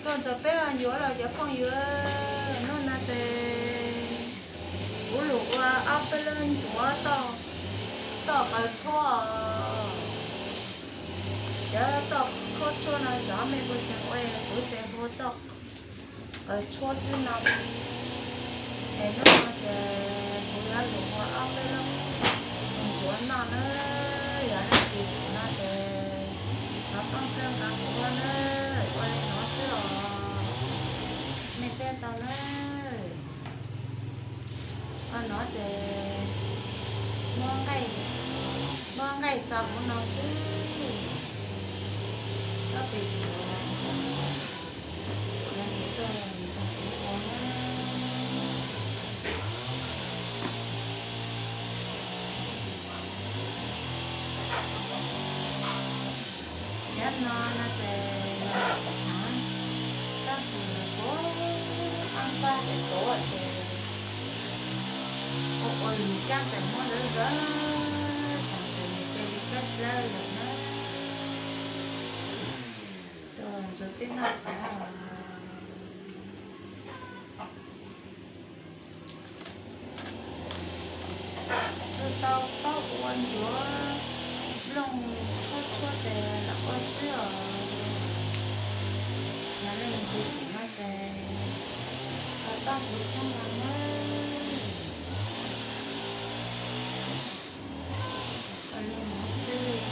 Ntxuav peb ncuav los cov phooj ywg, hnub no ces kuv lug ua ob peb lub ncuav toj qaws tshuab. Cov toj qaws tshuab no xyov mej puas tseem ua, kuv ces hu toj qaws tshuab xwb no. Es hnub no ces kuv yuav lug ua ob peb lub ncuav noj na, yog leej twg tseem no ces thov pab txhawb nqa kuv ua na, ua li no xwb os. Mej saib tau na, ua no ces muab nqaij tso huv no xwb. Koj pem kuv, kuv ntxuav kuv ua na. Nyob no no ces tshav, tab sis kuv ob txaj tseem tuav ces ua ua lug caab tseem muab zawv zawv, tseem tes li plawg plawg lawm na. Ntxuav peb noj qav. Tsis tau paub ua ncuav nplooj tshuab tshuab ces lam ua xwb os. Yog leej twg tseem no ces thov pab kuv txhawb nqa na. Ua li no xwb.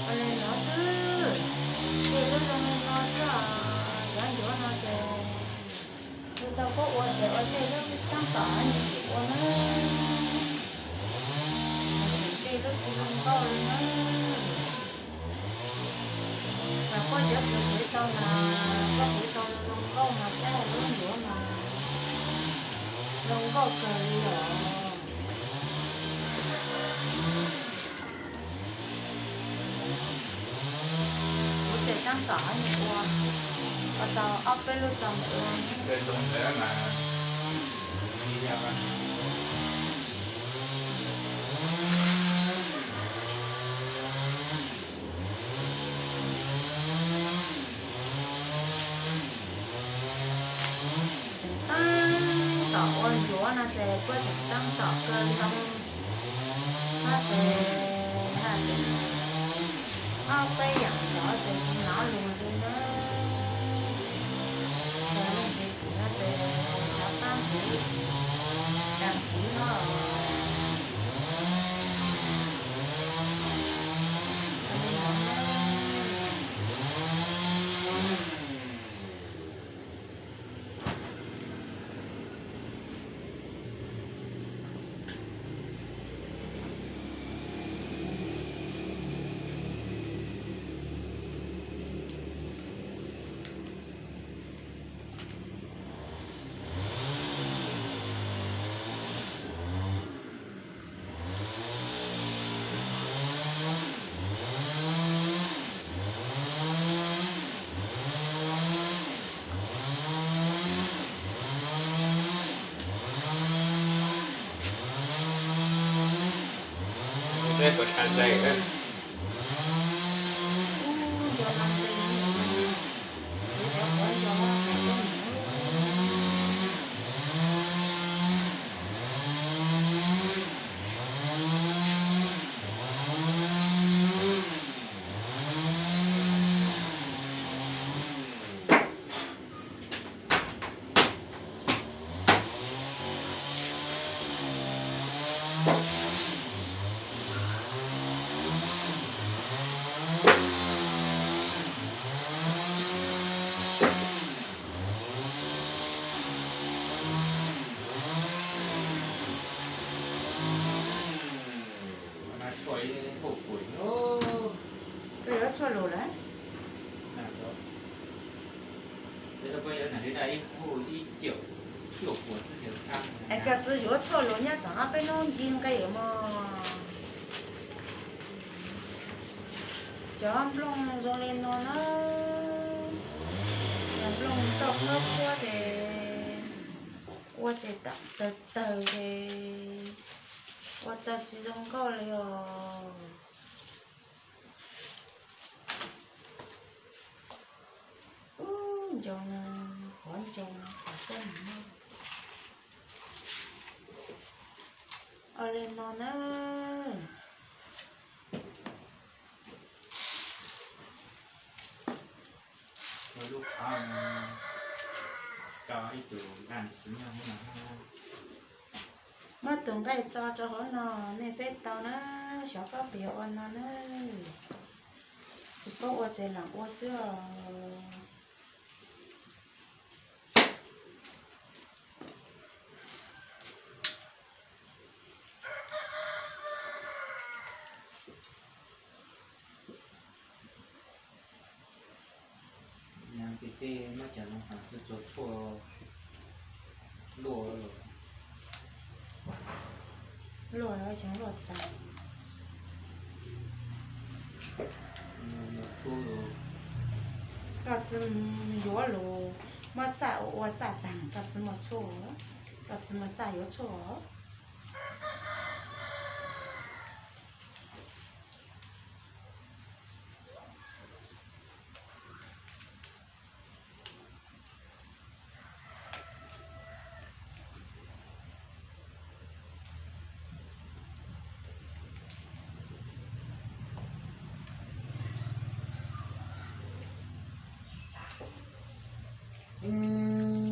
Ua li no xwb, ua lub zoo li no xwb os. Cov ncuav no ces tsis tau paub ua ces ua tej lub taab tom nws tsis ua na. Tseem tej lub tsis zoo nkauj li na. Mas koj cov kws hwv tau mas koj hwv tau zoo nkauj mas saib lub ncuav mas zoo nkauj kawg li os. Kuv ces taab tom nws ua, ua tau ob peb lub tau ua. Taab tom ua ncuav no ces kuj tseem taab tom kawg ntau. Hab ces, hab ces ob peb yaam ntxov ces tsis nov lug li na. Ces leej twg kuv no ces rov qab kuv, rau kuv no. Koj yuav tshuaj lus lawm. Es koj txiv yuav tshuaj los nyob tom qab peb hnub ncig nqe mog. Cov nplooj zoo li no na, cov nplooj toj qab tshuab ces ua ces tawg tawg ces ua tawg tsis zoo nkauj li os. Ub, ncoo no, qhov ncoo no qhov tuaj mus noj. Ua li no na. Muab tus nqaij tso rau hauv no, nej saib tau na, xyov koj puas yuav ua no na. Tsis paub ua ces lam ua xwb os. Ces tej muab cov no txhij tso tshuaj luaj, luaj xyov luaj tas. Koj txiv yuav lus muab txaj ua txaj tag, koj txiv muaj tshuaj, koj txiv muaj txaj yuav tshuaj.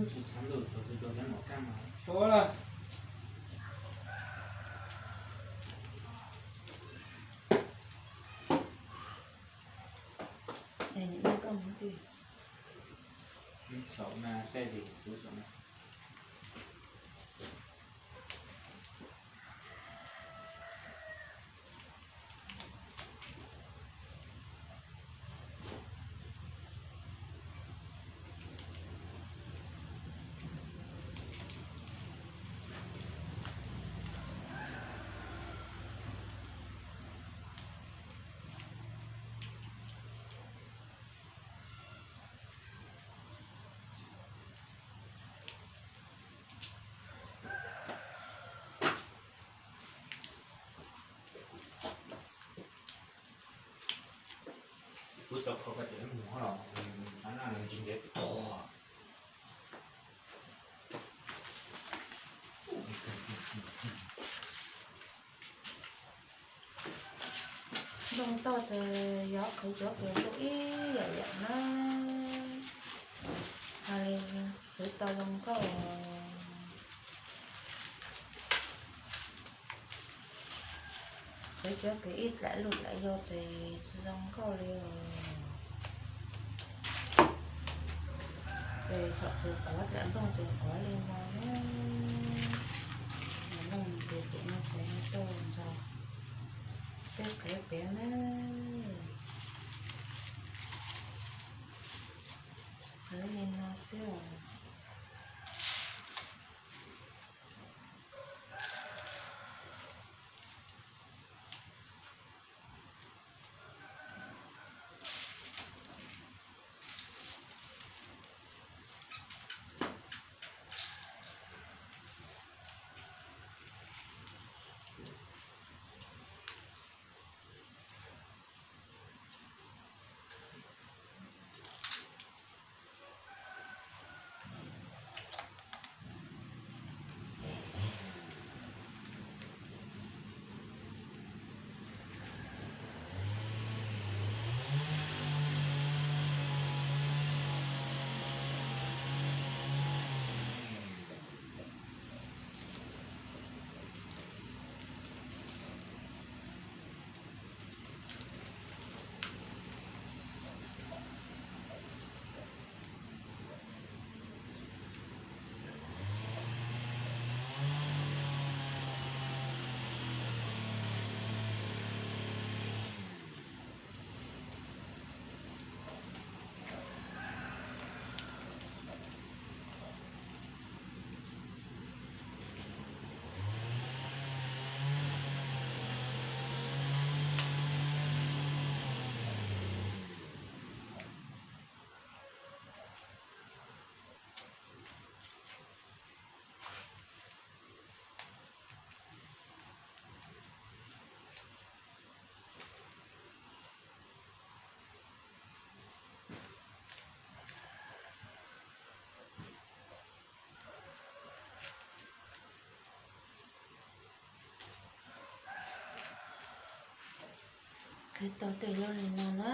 Tsis tshav ntuj tsuas tsis tau nyob mom kaj mas tsuav lawm. Saum na, saib zis xwb saum na. Kuv tau kho koj tias mus los, a, ntsig ntev pem toj. Nplooj toj ces yog qhwv cov kws zoo ib yam yam na, hais li qhwv tau zoo nkauj. Qhwv cov kws ib dlaim luj dlaim yau ces tsis zoo nkauj li os. Ces thaum kws quav dlaim nplooj ces quav li no na. Nplooj tus pem no ces tuaj nrog peb qhwv pem na. Qhwv li no xwb os. Tau tes loj li no na.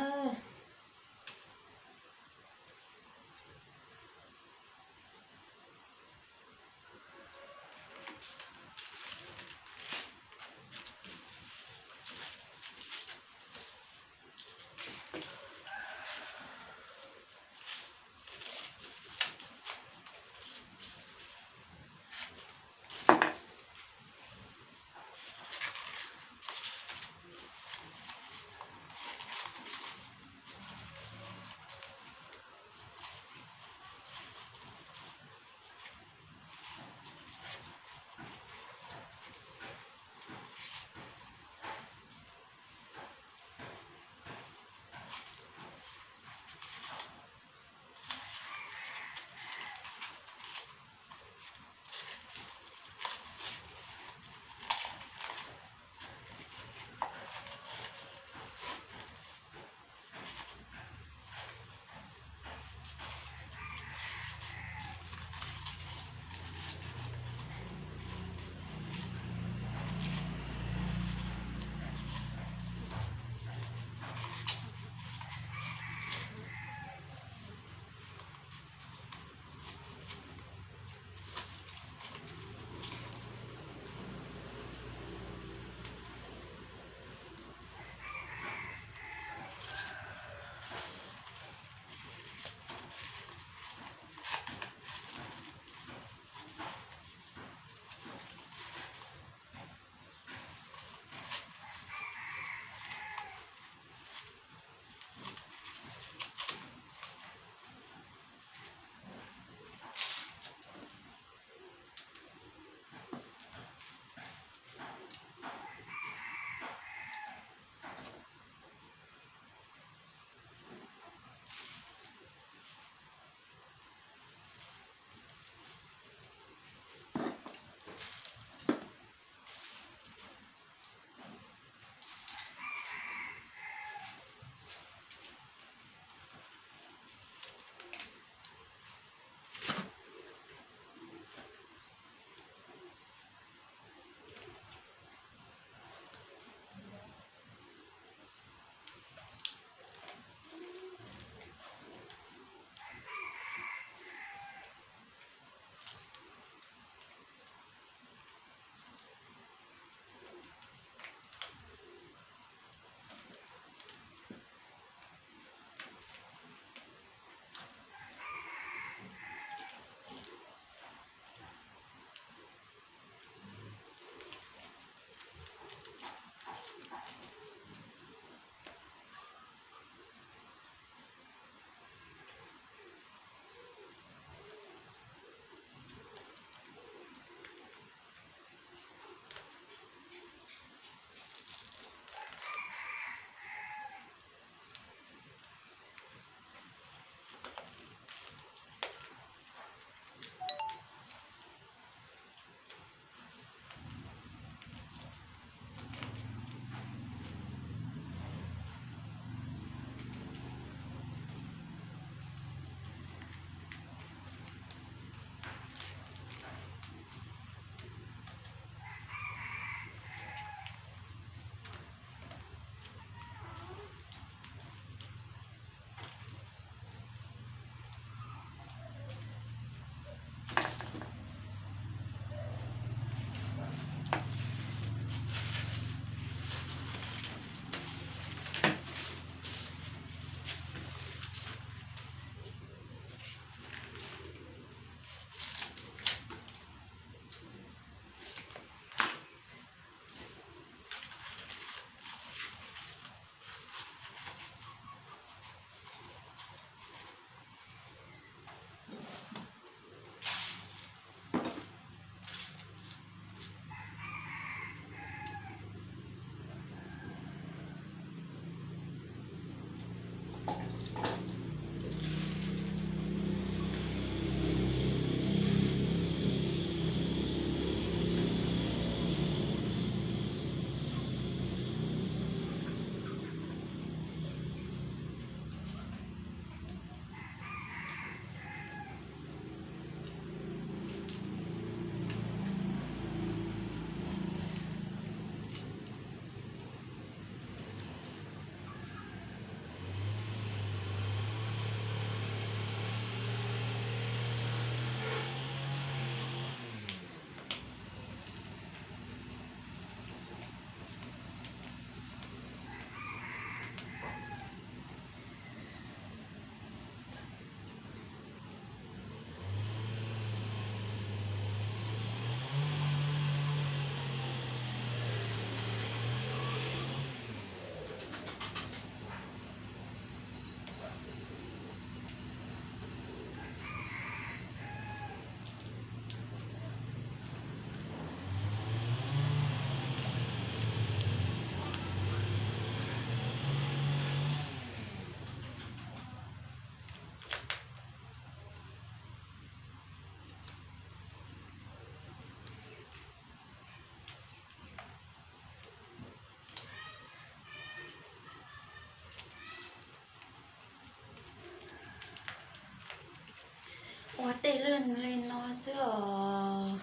Tej lub li no xwb os.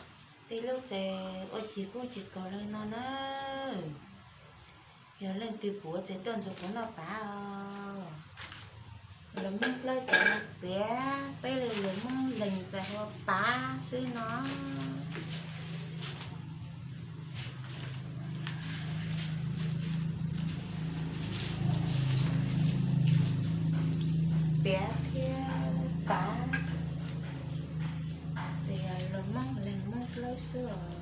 Tej lub ces ua cig kuj cig kaus li no na. Yog leej twg puav ces tuaj ntxuag kuv noj pav os. Lus Moob Dlawb ces piav, peb li lus Moob Leeg ces hu pav xwb no. Piav thiab pav ces yog lus Moob Leeg Moob Dlawb xwb os.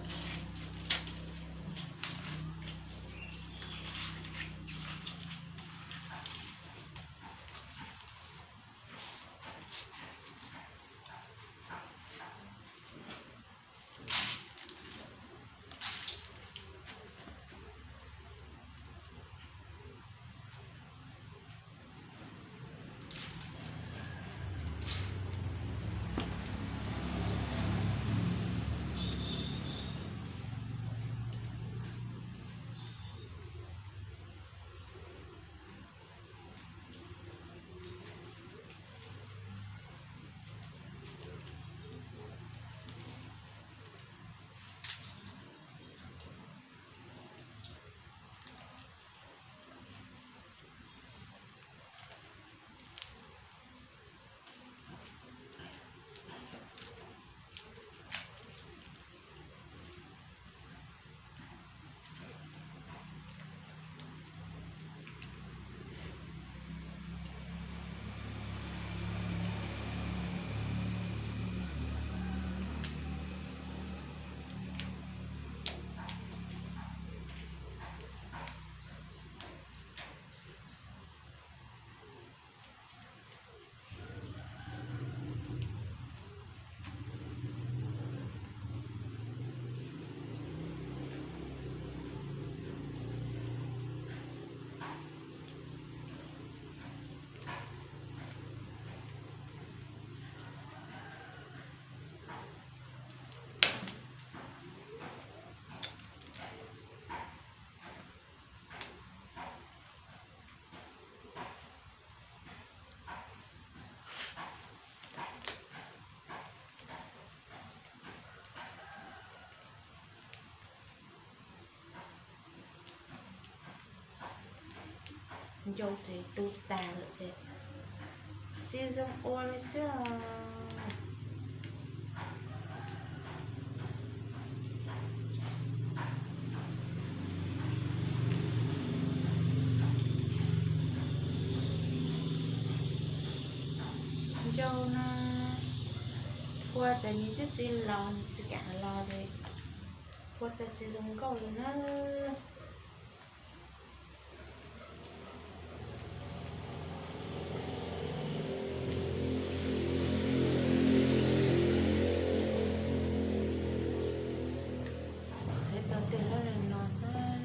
Ncau ces tu tas lawm ces tsis zoo ua li xwb os. Ncau no phua tas nws twb tsis los, nws tsis kam los li, phua tas tsis zoo nkauj li na. Thiab tau tej lub li no xwb.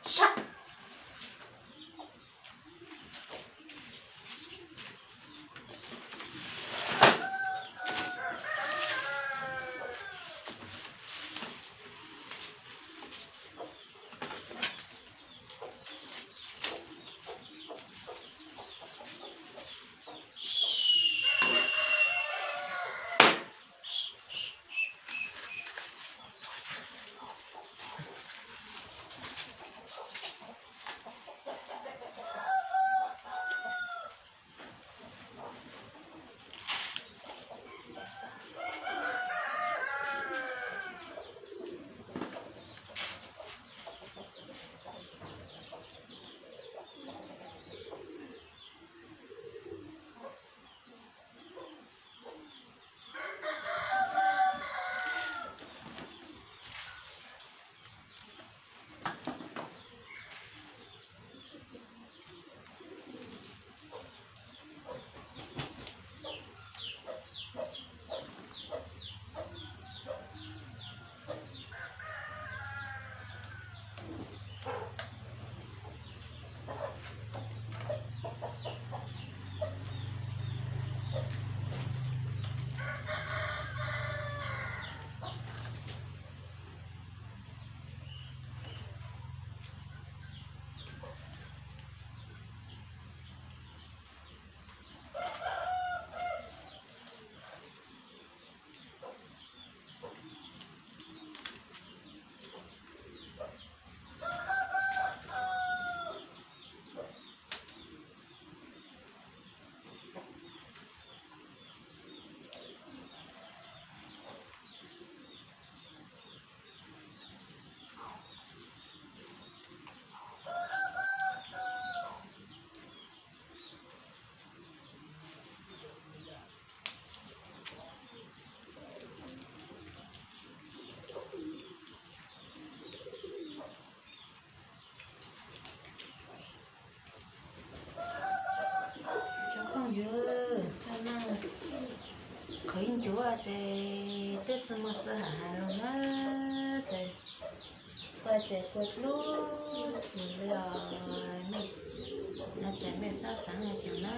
Sab. Cov phooj ywg, cov neeg, qhov ib ncuav ces twb tsis muaj sij hawm hais lus na, ces kua ces kua dub tsis li os, mej, no ces mej sab xeeb li cas na.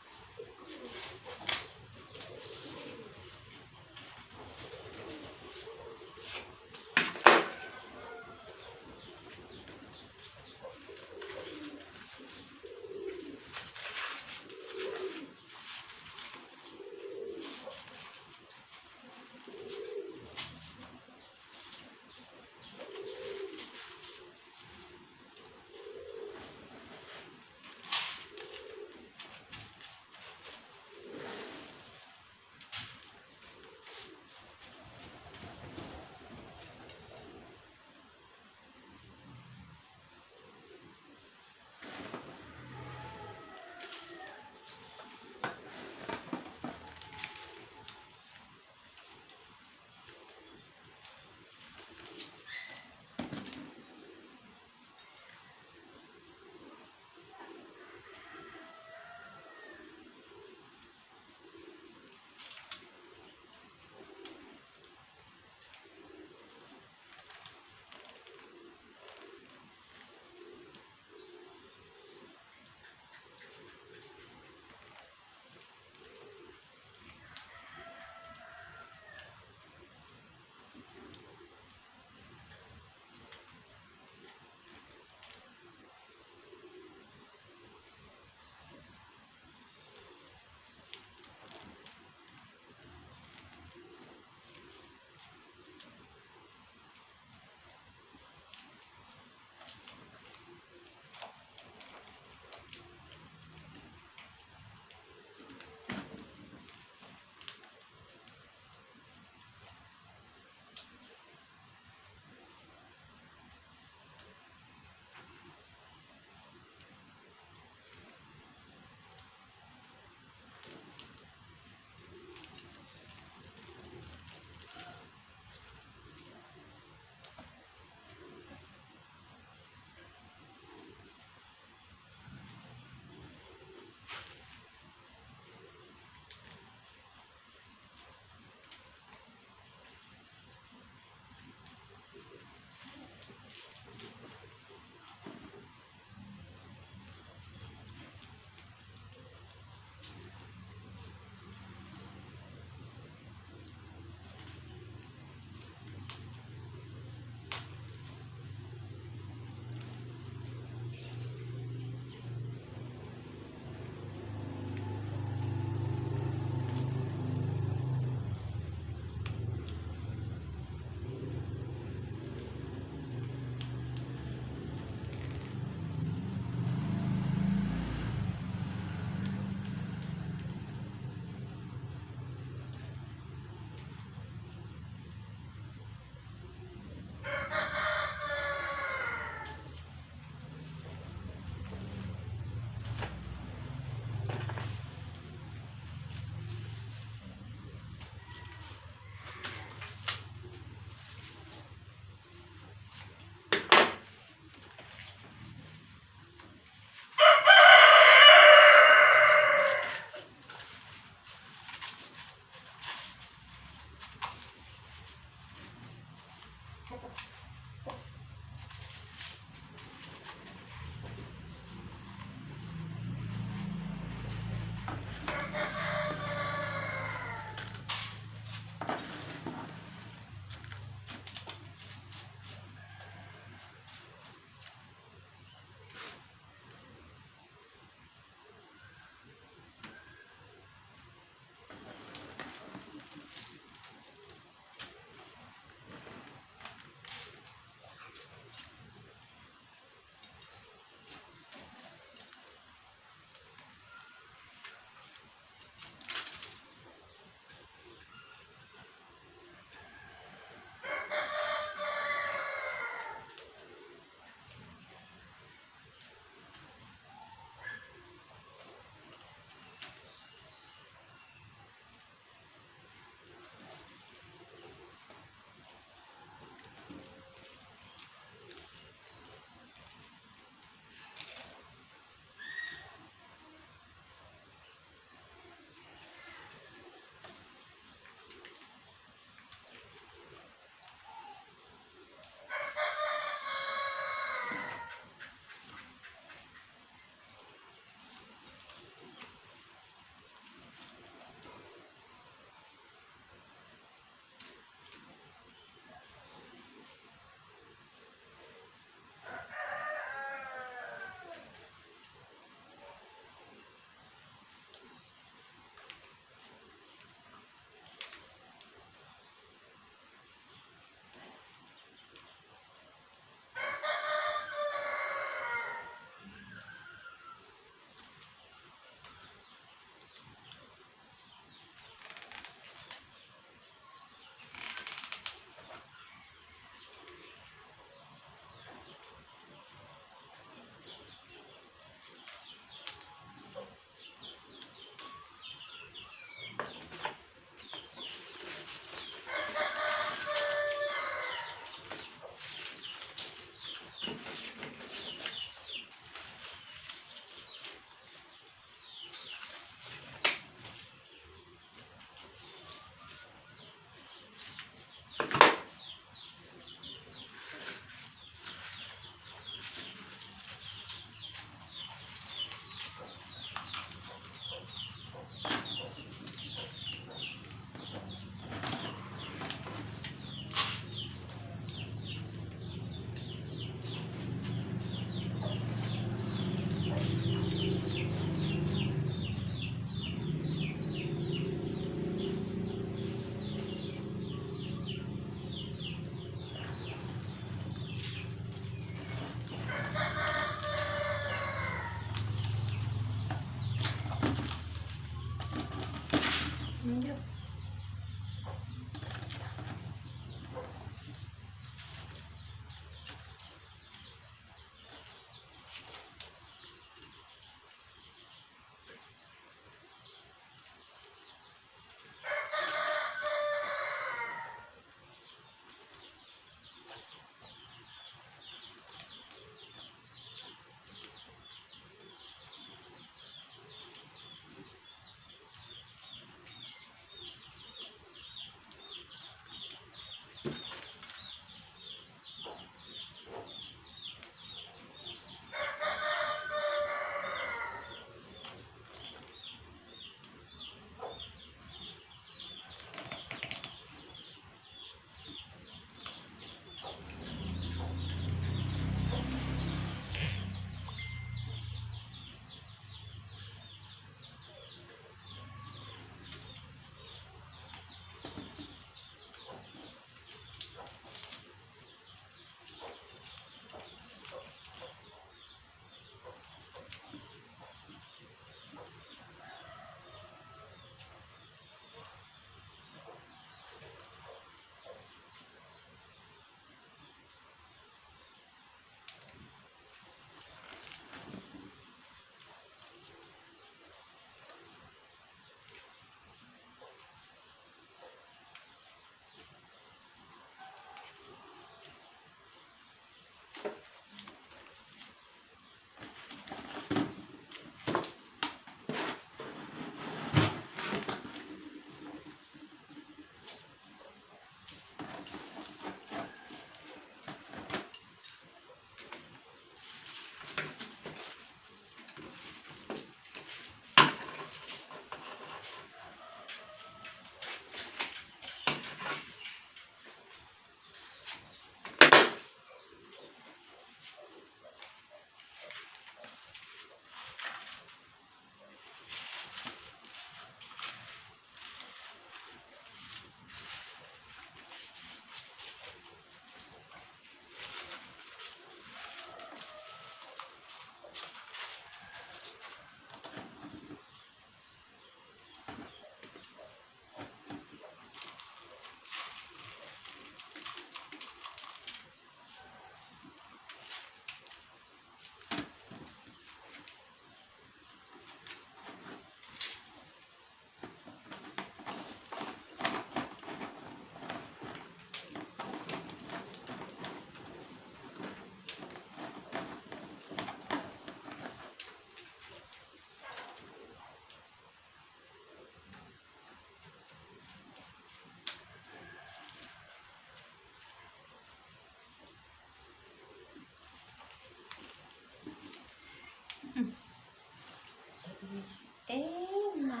Eb no.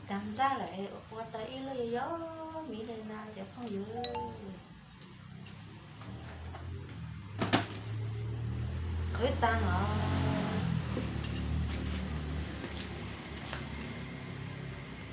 Tag ntxab lawm, ua tau ib lub yog yog miv li no cov phooj ywg. Qhwv tag os.